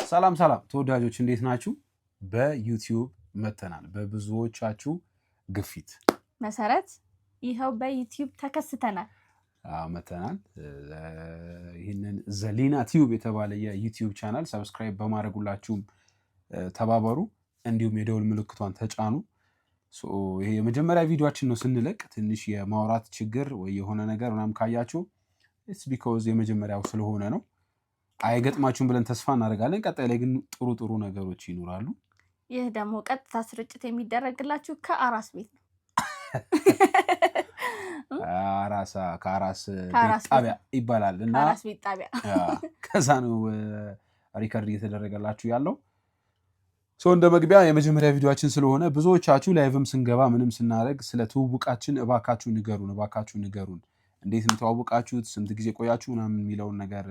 ሰላም ሰላም ተወዳጆች፣ እንዴት ናችሁ? በዩቲዩብ መተናል። በብዙዎቻችሁ ግፊት መሰረት ይኸው በዩቲዩብ ተከስተናል። መተናል። ይህንን ዘሊና ቲዩብ የተባለ የዩቲዩብ channel subscribe በማድረጉላችሁም ተባበሩ፣ እንዲሁም የደውል ምልክቷን ተጫኑ። ይሄ የመጀመሪያ ቪዲዮችን ነው ስንለቅ ትንሽ የማውራት ችግር ወይ የሆነ ነገር ምናምን ካያችሁ it's because የመጀመሪያው ስለሆነ ነው። አይገጥማችሁም ብለን ተስፋ እናደርጋለን። ቀጣይ ላይ ግን ጥሩ ጥሩ ነገሮች ይኖራሉ። ይህ ደግሞ ቀጥታ ስርጭት የሚደረግላችሁ ከአራስ ቤት ነው። አራሳ ከአራስ ቤት ጣቢያ ይባላል እና ከአራስ ቤት ጣቢያ ከዛ ነው record እየተደረገላችሁ ያለው። ሰው እንደ መግቢያ የመጀመሪያ ቪዲዮችን ስለሆነ ብዙዎቻችሁ live ም ስንገባ ምንም ስናደርግ ስለ ትውውቃችን እባካችሁ ንገሩን፣ እባካችሁ ንገሩን፣ እንዴት እንደተዋወቃችሁት፣ ስንት ጊዜ ቆያችሁ ምናምን የሚለውን ነገር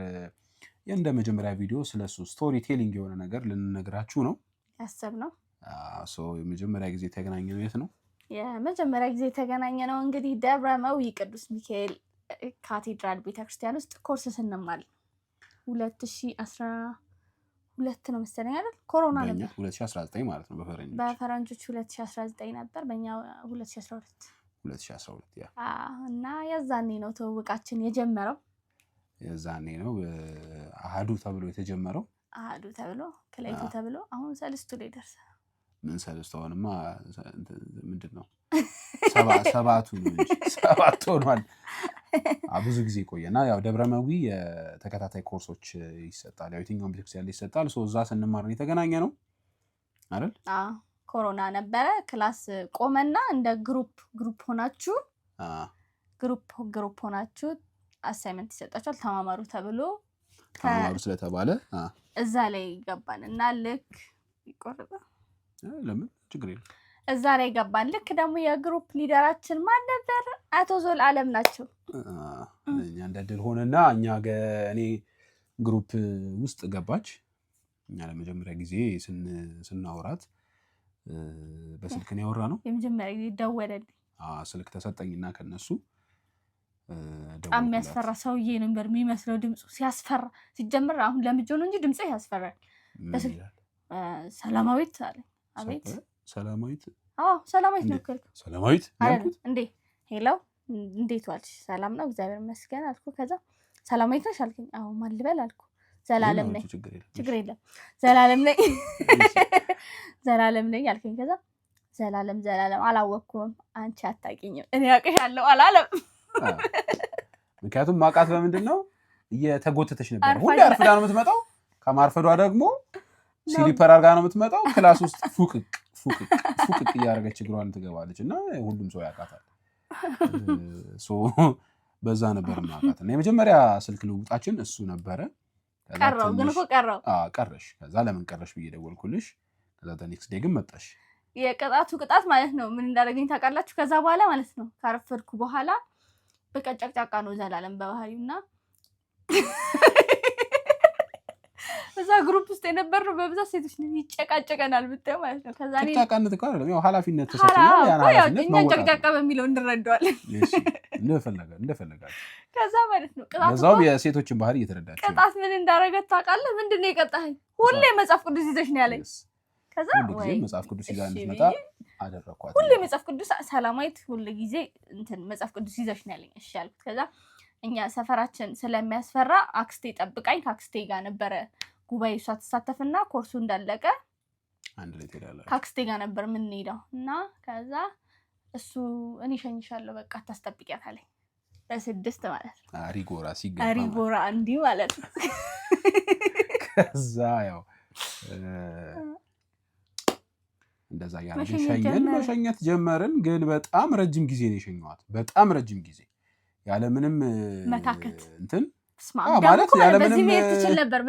እንደ መጀመሪያ ቪዲዮ ስለሱ story telling የሆነ ነገር ልንነግራችሁ ነው ያሰብነው። የመጀመሪያ ጊዜ የተገናኘ ነው የት ነው? የመጀመሪያ ጊዜ የተገናኘ ነው እንግዲህ ደብረ መዊ ቅዱስ ሚካኤል ካቴድራል ቤተክርስቲያን ውስጥ ኮርስ ስንማር 2012 ነው መሰለኝ አይደል? ኮሮና ነበር። 2019 ማለት ነው በፈረንጆች። በፈረንጆች 2019 ነበር፣ በእኛ 2012። 2012፣ yeah። እና የዛኔ ነው ትውውቃችን የጀመረው። የዛኔ ነው አህዱ ተብሎ የተጀመረው። አህዱ ተብሎ፣ ክለይቱ ተብሎ አሁን ሰልስቱ ላይ ደርሰናል። ምን ሰልስቱ? አሁንማ ምንድን ነው፣ ሰባቱ ነው እንጂ፣ 7 ሆኗል። ብዙ ጊዜ ቆየና ያው ደብረመዊ የተከታታይ ኮርሶች ይሰጣል። ያው የትኛውም ቤተክርስቲያን ላይ ይሰጣል። እዛ ስንማር ነው የተገናኘ ነው አይደል? ኮሮና ነበረ። Class ቆመና እንደ group group ሆናችሁ group group ሆናችሁ assignment ይሰጣችኋል፣ ተማማሩ ተብሎ። ተማማሩ ስለተባለ እዛ ላይ ገባን እና ልክ ይቆርጣል። ለምን፣ ችግር የለም። እዛ ላይ ገባን። ልክ ደግሞ የ group leader ኣችን ማን ነበር? አቶ ዞል አለም ናቸው። እኛ እንደ ድል ሆነና እኛ እኔ group ውስጥ ገባች። እኛ ለመጀመሪያ ጊዜ ስናወራት በስልክ ነው ያወራነው። የመጀመሪያ ጊዜ ደወለልኝ። ስልክ ተሰጠኝና ከነሱ በጣም የሚያስፈራ ሰውዬ ነበር የሚመስለው። ድምፁ ሲያስፈራ፣ ሲጀምር አሁን ለምጄው ነው እንጂ ድምፁ ያስፈራል። ሰላማዊት አለ። አቤት። ሰላማዊት? አዎ፣ ሰላማዊት ነው እኮ። ሰላማዊት። ያልኩት። እንዴ hello፣ እንዴት ዋልሽ? ሰላም ነው፣ እግዚአብሔር ይመስገን አልኩ። ከዛ ሰላማዊት ነሽ አልከኝ። አዎ፣ ማን ልበል አልኩ። ዘላለም ነኝ። ችግር የለም፣ ዘላለም ነኝ፣ ዘላለም ነኝ አልከኝ። ከዛ ዘላለም ዘላለም አላወቅኩም። አንቺ አታውቂኝም፣ እኔ አውቅሻለሁ አላለም። ምክንያቱም ማውቃት በምንድን ነው፣ እየተጎተተች ነበር። ሁሌ አርፍዳ ነው የምትመጣው። ከማርፈዷ ደግሞ slipper አድርጋ ነው የምትመጣው። Class ውስጥ ፉቅቅ ፉቅቅ ፉቅቅ እያደረገች እግሯን ትገባለች እና ሁሉም ሰው ያውቃታል። በዛ ነበር ማውቃት እና የመጀመሪያ ስልክ ልውውጣችን እሱ ነበረ። ቀረው ግን እኮ ቀረው። ቀረሽ። ከዛ ለምን ቀረሽ ብዬ ደወልኩልሽ። ከዛ next day ግን መጣሽ። የቅጣቱ ቅጣት ማለት ነው። ምን እንዳደረገኝ ታውቃላችሁ? ከዛ በኋላ ማለት ነው፣ ካረፈድኩ በኋላ በቃ ጨቅጫቃ ነው ዘላለም በባህሪው እና እዛ group ውስጥ የነበርነው በብዛት ሴቶች ነን። ይጨቃጨቀናል ብታየው ማለት ነው። ከዛ ጨቅጫቃነት እኮ አይደለም፣ ያው ኃላፊነት ተሰጥቶናል። ያን ኃላፊነት እኛ ጨቅጫቃ በሚለው እንረዳዋለን። እንደፈለጋችሁ። ከዛ ማለት ነው ቅጣት በዛውም የሴቶችን ባህሪ እየተረዳችሁ። ቅጣት ምን እንዳደረገ ታውቃለህ? ምንድን ነው የቀጣኸኝ? ሁሌ መጽሐፍ ቅዱስ ይዘሽ ነው ያለኝ። ከዛ ሁሉ መጽሐፍ ቅዱስ ይዛ እንድትመጣ አደረኳት። ሁሌ መጽሐፍ ቅዱስ፣ ሰላማዊት ሁሉ ጊዜ እንትን መጽሐፍ ቅዱስ ይዘሽ ነው ያለኝ። እሺ አልኩት። ከዛ እኛ ሰፈራችን ስለሚያስፈራ አክስቴ ጠብቃኝ ከአክስቴ ጋር ነበረ ጉባኤ እሷ ትሳተፍና ኮርሱ እንዳለቀ አንድ ላይ ትሄዳላችሁ። ከአክስቴ ጋር ነበር የምንሄደው እና ከዛ እሱ እኔ እሸኝሻለሁ በቃ አታስጠብቂያት አለኝ። በ6 ማለት ነው። ሪጎራ ሲገባ። ሪጎራ እንዲህ ማለት ነው። ከዛ ያው እንደዛ እያደረግን ሸኘን፣ መሸኘት ጀመርን። ግን በጣም ረጅም ጊዜ ነው የሸኘኋት። በጣም ረጅም ጊዜ ያለምንም መታከት እንትን ማለት ያለምንም መሄድ ትችል ነበር።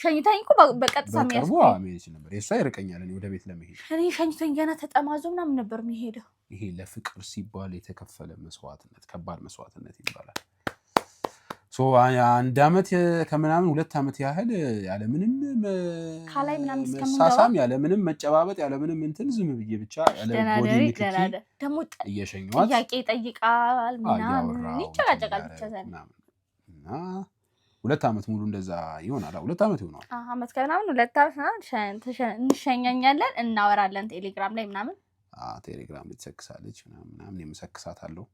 ሸኝታኝ እኮ በቀጥታ በቅርቡ መሄድ ይችል ነበር። የእሷ ይርቀኛል እኔ ወደ ቤት ለመሄድ። እኔ ሸኝቶኝ ገና ተጠማዞ ምናምን ነበር የሚሄደው። ይሄ ለፍቅር ሲባል የተከፈለ መስዋዕትነት ከባድ መስዋዕትነት ይባላል። አንድ ዓመት ከምናምን 2 ዓመት ያህል ያለምንም ካላይ ምናምን መሳሳም፣ ያለምንም መጨባበጥ፣ ያለምንም እንትን ዝም ብዬ ብቻ ያለ body ንክኪ ደግሞ እየሸኘኋት ጥያቄ ይጠይቃል ምናምን፣ ይጨቃጨቃል ብቻ እና 2 ዓመት ሙሉ እንደዛ ይሆናል። 2 ዓመት ይሆናል። አመት ከምናምን፣ 2 ዓመት ምናምን እንሸኛኛለን፣ እናወራለን ቴሌግራም ላይ ምናምን። ቴሌግራም ላይ ትሰክሳለች ምናምን ምናምን፣ የመሰክሳት አለው።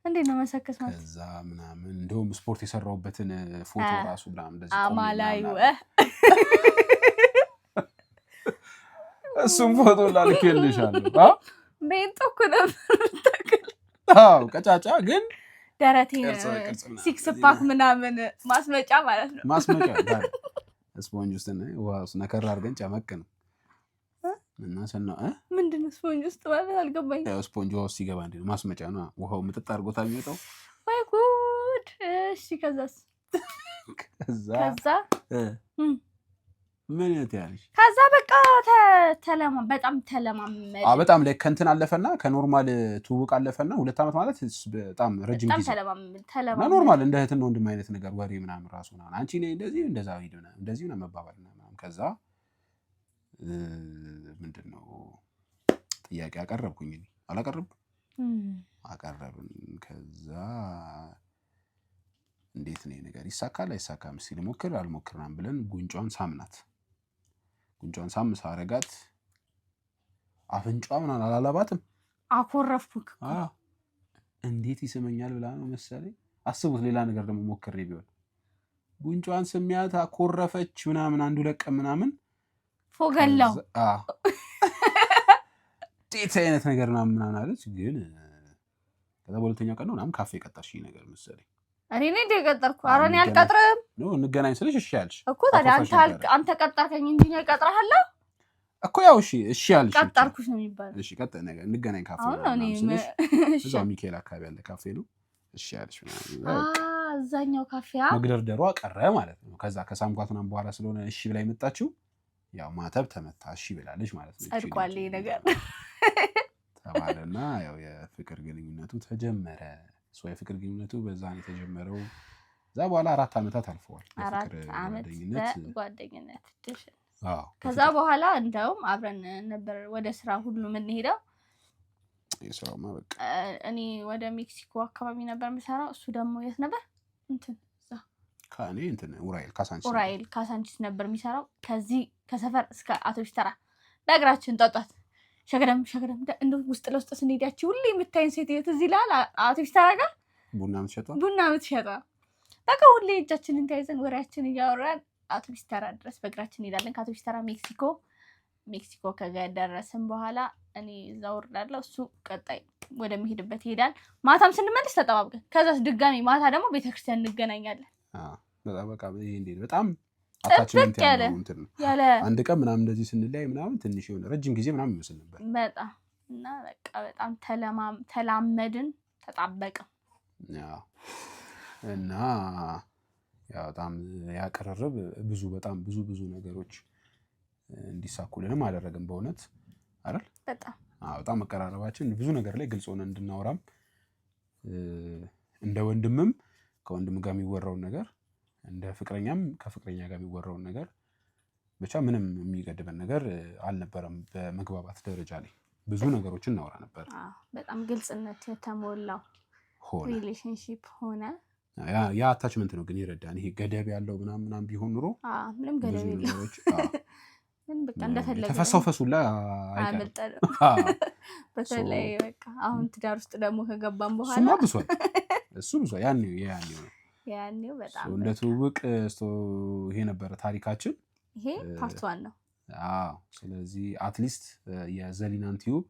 እንዴት ነው መሰከስ ማለት? ከዛ ምናምን እንደውም ስፖርት የሰራሁበትን ፎቶ ራሱ ምናምን እንደዚህ ቆሜ አማላዩ ምናምን እሱም ፎቶ ላልኬልሻለሁ። ቤት እኮ ነበር የምታውቅል። አዎ፣ ቀጫጫ ግን ደረቴ ቅርጽ ቅርጽ ምናምን six pack ምናምን ማስመጫ ማለት ነው። ማስመጫ ታዲያ ስፖንጅ ውስጥ ውሃ ውስጥ ነከር አድርገን ጨመቅ ነው እና ስና ምንድን ነው ስፖንጅ ውስጥ ማለት? አልገባኝም። ያው ስፖንጅ ውሃ ውስጥ ሲገባ እንዴ ነው፣ ማስመጫ ነው። ውሃው ምጥጥ አድርጎታ የሚወጣው። ወይ ጉድ! እሺ፣ ከዛስ? ከዛ ከዛ ምን ያለሽ? ከዛ በቃ በጣም ተለማመድ በጣም ላይ ከእንትን አለፈና ከ normal ትውውቅ አለፈና 2 ዓመት ማለት በጣም ረጅም በጣም ጊዜ ተለማመድ እና ተለማመድ normal እንደ እህትና ወንድም አይነት ነገር ወሬ ምናምን ራሱ ምናምን አንቺ ነይ እንደዚህ እንደዛ ሂድ ምናምን እንደዚህ ምናምን መባባል ምናምን። ከዛ ምንድን ነው ጥያቄ አቀረብኩኝ፣ እኔ አላቀረብኩም? አቀረብን። ከዛ እንዴት ነው ይሄ ነገር ይሳካል አይሳካም፣ እስኪ ልሞክር አልሞክር ምናምን ብለን ጉንጯን ሳምናት። ጉንጯን ሳም ሳረጋት አፍንጫዋ ምናምን አላላባትም። አኮረፍኩክ። አዎ፣ እንዴት ይስመኛል ብላ ነው መሰለኝ። አስቡት፣ ሌላ ነገር ደግሞ ሞክሬ ቢሆን። ጉንጯን ስሚያት አኮረፈች ምናምን አንዱ ለቀን ምናምን ፎገላው። አዎ፣ እንዴት አይነት ነገር ምናምን ምናምን አለች። ግን ከዛ በሁለተኛው ቀን ነው ምናምን ካፌ ቀጠርሽኝ ነገር መሰለኝ። እኔ ነኝ እንደ የቀጠርኩ? ኧረ እኔ እንገናኝ። አልቀጥርም። No፣ እንገናኝ ስልሽ እሺ አልሽ። እኮ ታዲያ አንተ አኩርፈሽ ነበረ። አንተ ቀጠርከኝ እንጂ እኔ እቀጥርሃለሁ? እኮ ያው እሺ እሺ አልሽ ብቻ። ቀጠርኩሽ ነው የሚባለው። እሺ ቀጥ ነገር እንገናኝ ካፌ አሁን ነው እኔ ምናምን ስልሽ እሺ። እዛው ሚካኤል አካባቢ ያለ ካፌ ነው። እሺ አልሽ ምናምን። በቃ እዛኛው ካፌ መግደርደሯ ቀረ ማለት ነው። ከዛ ከሳምኳት ምናምን በኋላ ስለሆነ እሺ ብላ የመጣችው ያው ማተብ ተመታ፣ እሺ ብላለች ማለት ነው። እቺ ጸድቋል ልጅ ይሄ ነገር። ተባለና ያው የፍቅር ግንኙነቱ ተጀመረ። So የፍቅር ግንኙነቱ በዛ ነው የተጀመረው። እዛ በኋላ 4 ዓመታት አልፈዋል። አራት የፍቅር ዓመት ጓደኝነት በጓደኝነት ድሽን አዎ፣ ከዛ በፍቅር በኋላ እንደውም አብረን ነበር ወደ ስራ ሁሉ የምንሄደው። የስራውማ በቃ እኔ ወደ ሜክሲኮ አካባቢ ነበር የምሰራው። እሱ ደግሞ የት ነበር? እንትን እዛ ከእኔ እንትን ኡራኤል ካሳንቺስ ነበር። ኡራኤል ካሳንቺስ ነበር የሚሰራው። ከዚህ ከሰፈር እስከ አውቶቡስ ተራ በእግራችን ጧጧት ሸገደም ሸገደም እንደው ውስጥ ለውስጥ ስንሄድ ያቺ ሁሌ የምታይን ሴትዮ ትዝ ይልሃል? አውቶቡስ ተራ ጋር ቡና የምትሸጠው። ቡና የምትሸጠው። በቃ ሁሌ እጃችንን ተያይዘን ወሬያችን እያወራን አውቶቡስ ተራ ድረስ በእግራችን እንሄዳለን። ከአውቶቡስ ተራ ሜክሲኮ፣ ሜክሲኮ ከደረስን በኋላ እኔ እዛ ወርዳለሁ፣ እሱ ቀጣይ ወደሚሄድበት ይሄዳል። ማታም ስንመለስ ተጠባብቀን፣ ከዛስ ድጋሚ ማታ ደግሞ ቤተክርስቲያን እንገናኛለን። አዎ፣ በጣም በቃ ይሄ እንዴት በጣም attachment ጥብቅ ያለ ያለው እንትን ነው። ያለ አንድ ቀን ምናምን እንደዚህ ስንለያይ ምናምን ትንሽ የሆነ ረጅም ጊዜ ምናምን ይመስል ነበር። በጣም እና በቃ በጣም ተላመድን፣ ተጣበቅን። ያው እና ያው በጣም ያቀረርብ ብዙ በጣም ብዙ ብዙ ነገሮች እንዲሳኩልንም አደረግን በእውነት አይደል? በጣም። አዎ፣ በጣም መቀራረባችን ብዙ ነገር ላይ ግልጽ ሆነ እንድናወራም እንደ ወንድምም ከወንድም ጋር የሚወራውን ነገር፣ እንደ ፍቅረኛም ከፍቅረኛ ጋር የሚወራውን ነገር፣ ብቻ ምንም የሚገድበን ነገር አልነበረም። በመግባባት ደረጃ ላይ ብዙ ነገሮችን እናወራ ነበር። አዎ፣ በጣም ግልጽነት የተሞላው ሆነ። relationship ሆነ። ያ attachment ነው ግን ይረዳን። ይሄ ገደብ ያለው ምናምን ምናምን ቢሆን ኑሮ አዎ፣ ምንም ብዙ ገደብ የለውም። ነገሮች አዎ፣ ግን በቃ እንደፈለገ የተፈሳው ፈሱላ አይቀርም። አያመልጠንም። በተለይ በቃ አሁን ትዳር ውስጥ ደግሞ ከገባን በኋላ እሱማ ብሷል። እሱ ብሷል። ያኔው የያኔው ነው። ያኔው በጣም እንደ ትውውቅ ይሄ ነበረ ታሪካችን። ይሄ part one ነው። አዎ። ስለዚህ at least የዘሊናን ቲዩብ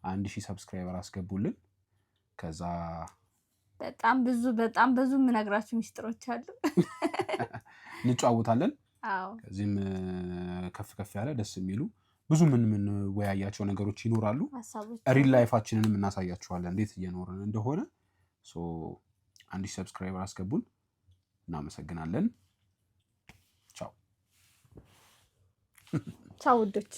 1000 subscriber አስገቡልን። ከዛ በጣም ብዙ በጣም ብዙ የምነግራችሁ ሚስጥሮች አሉ። እንጨዋወታለን። ከዚህም ከፍ ከፍ ያለ ደስ የሚሉ ብዙ ምን የምንወያያቸው ነገሮች ይኖራሉ። ሀሳቦች real life ኣችንንም እናሳያችኋለን እንዴት እየኖርን እንደሆነ። So 1000 subscriber አስገቡን። እናመሰግናለን። ቻው። ቻው ውዶች።